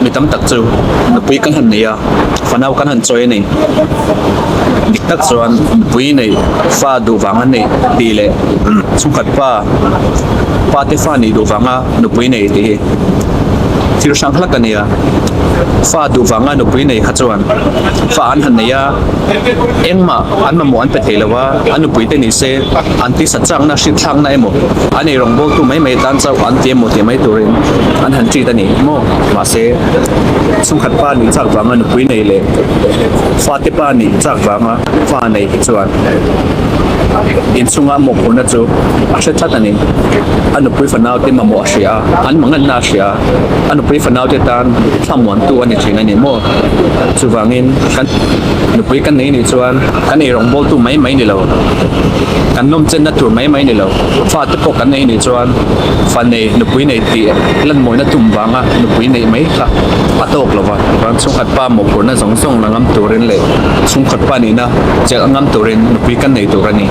Mi tam tak chu nupui kan han nei a, fanau kan han chawi a ni. Dik tak chuan nupui neih fa duh vang a neih tih leh chhungkhat pa pa te fa nih duh vanga nupui nei tih hi thil hrang hlak a ni a. Fa duh vanga nupui nei kha chuan fa an han nei a, engmah an mamawh an pe thei lo a, an nupui te ni se an tisa chakna hritthlakna emaw an ei rawngbawltu mai mai tan chauh an ti emaw tih mai turin an han treat a ni maw? Mahse, chhungkhat pa nih chak vanga nupui nei leh fate pa nih chak vanga fa nei hi chuan inchhunga mawhphurhna chu a hre tlat a ni. A nupui fanaute mamawh a hria a, an manganna a hria a, a nupui fanaute tan thlamuantu a ni thin a ni maw? Chuvangin kan nupui kan nei nih chuan kan ei rawngbawltu mai mai ni lo, kan nawmchenna tur mai mai ni lo, fate pawh kan nei nih chuan fa nei, nupui nei tih lanmawina tum vanga nupui neih mai kha a tawk lo va. Chuan chhungkhat pa mawhphurhna zawng zawng la ngam turin leh chhungkhat pa nihna chelh ngam turin nupui kan nei tur a ni.